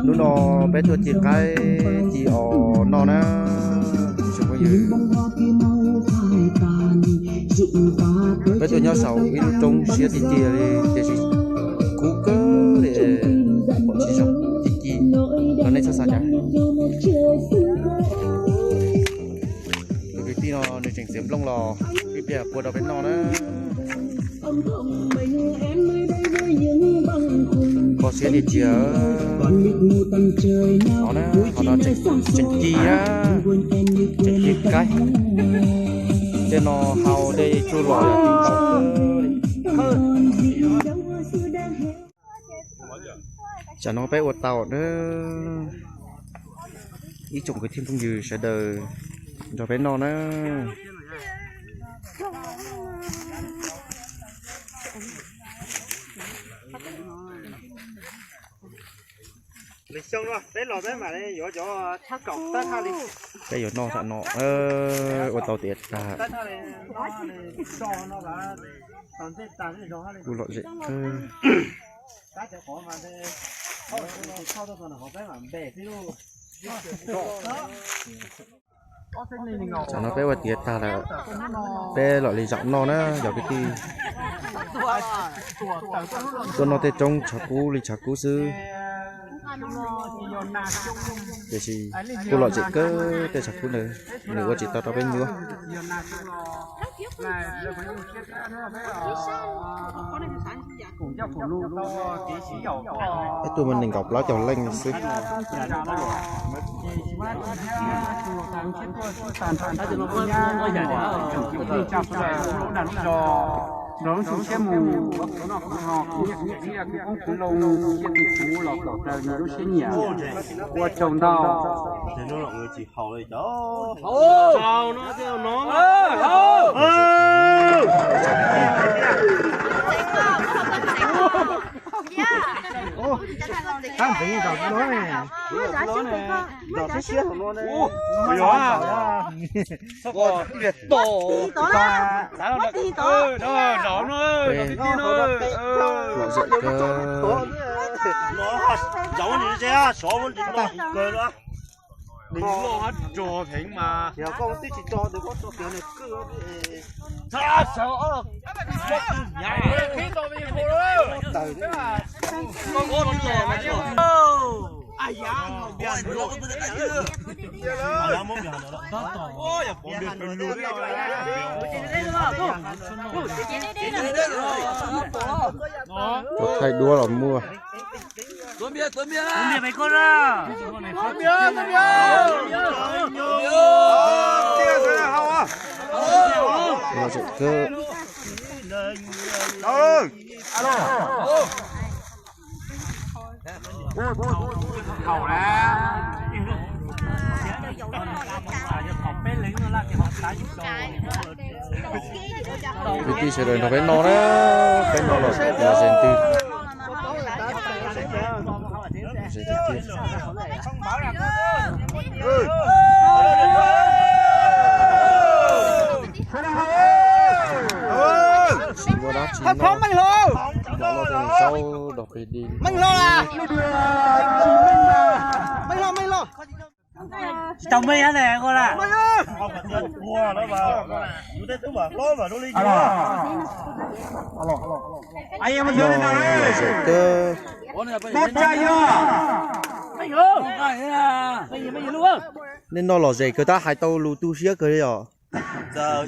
Hnub no peb tuaj ci qaib ci os noj na. Peb tuaj nyob saum ib lub roob siab tiag tiag li, tiam sis kub kawg li, pom tsis zoo, ci ci los nej txhob xav cas. Tus kwv tij no nws tseem txiav nplooj los ib pliag pua rau peb noj na. Kho siab tiag tiag. Ho na, ho no tseem ci na. Tseem ci qaib. Tej no hau dej tsuj los yog tsis tau. Tsam no peb ua tau na. Ib tsoom kwv tij phooj ywg sawv daws nrog peb noj na. Lwm xyoo no peb los peb mam yuav cov tshab kaum tawb haj li. Peb yuav noj tam no, ua tau tiav tag. Kuj lom zem kawg. Tam no peb ua tiav tag lawm, peb los li zaum noj na cov kwv tij. Tuaj noj tej roob tshav kub li tshav kub xwb, tiam sis kuj lom zem kawg tej tshav kub ntawd, nws ua tsis tau rau peb nyuaj. Peb tuaj mus nees nkaum plaub caug leej xwb. Rau lub siab mus, kuv poob kuv loo, kuv siab tus kuv los kom raws nws lub siab nyiam. Ua tsaug ntau. Lom zem kawg. Ua thaij duab los muaj. Lom zem kawg. Kwv tij sawv daws nrog peb noj na, peb noj los los ze ntws. Tsis muaj dab tsi noj, zaub dog pes di. Tsis tau meej na koj la. Nej noj lom zem kawg, tab hais tau lus tu siab kawg li os. Tej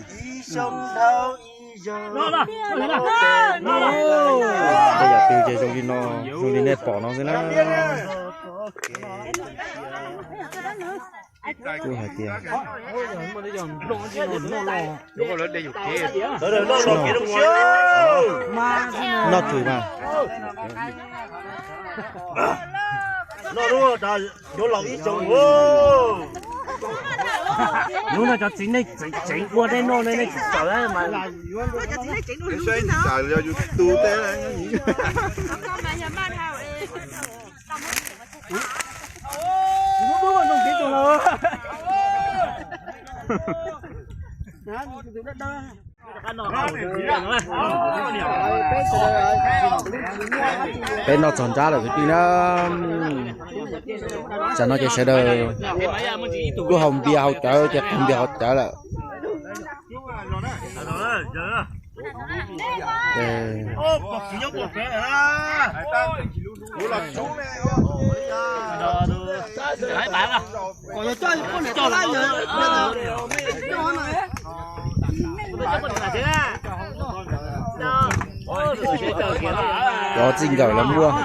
yam twg ces zoo li no, zoo li nej pom no xwb na. Kuj hais tias noj twg mas. Hnub no cov txiv neej tseem ua tej noj ne, nej tsis txawm mas. Peb noj txog nrab lawm kwv tij na. Tsam no ces sawv daws kuj haus npias haus cawv ces qaug npias qaug cawv lawm. Cov txij nkawm los muaj,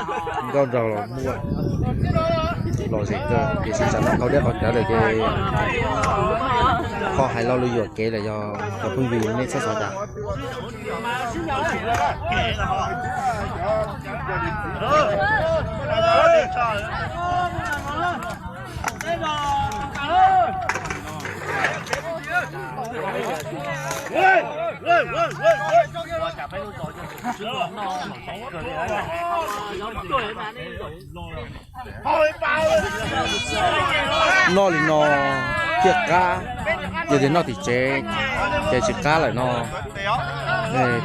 nkauj nraug los muaj, lom zem kawg, tiam sis tsam no qaug dej qaug cawv lawm ces qhov hais lo lus yuam kev lawm yog cov phooj ywg nej txhob xav cas. Noj li no thiaj qab, yog tias noj tim tsev ces tsis qab lawm no.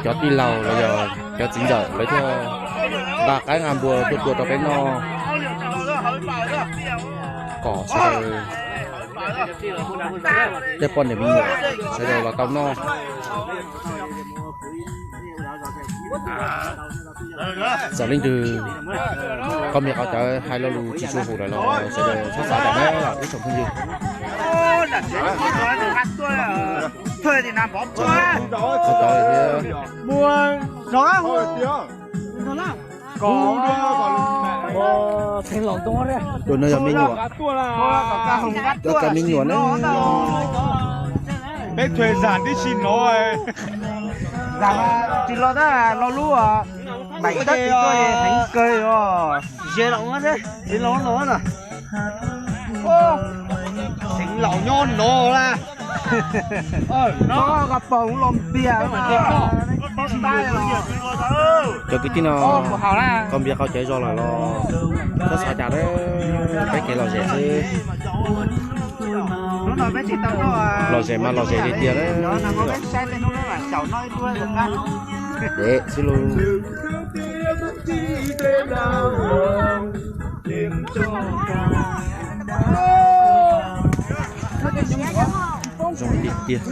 Cov tij laug los yog cov txiv ntxawm lawv thiaj nqa qaib nqa npua tuaj tua rau peb noj kom sawv daws, tej poj niam me nyuam sawv daws los tau noj. Txawm leej twg qaug npias qaug cawv hais lo lus tsis tshua hum lawm los sawv daws txhob xav cas na ib tsoom phooj ywg. Tus no yog me nyuam, tus me nyuam na. Peb thuê giàn tib si no. Tsis los tab los lub bảy tấc tuaj heev kawg os. Ze los, ze los no na. Xeev Laus nyob no la. Cov kwv tij no qaug npias qaug cawv zog lawm los txhob xav cas, peb kev lom zem xwb. Lom zem mas lom zem tiag tiag. Dev xwb lauj. Zoo tiag tiag.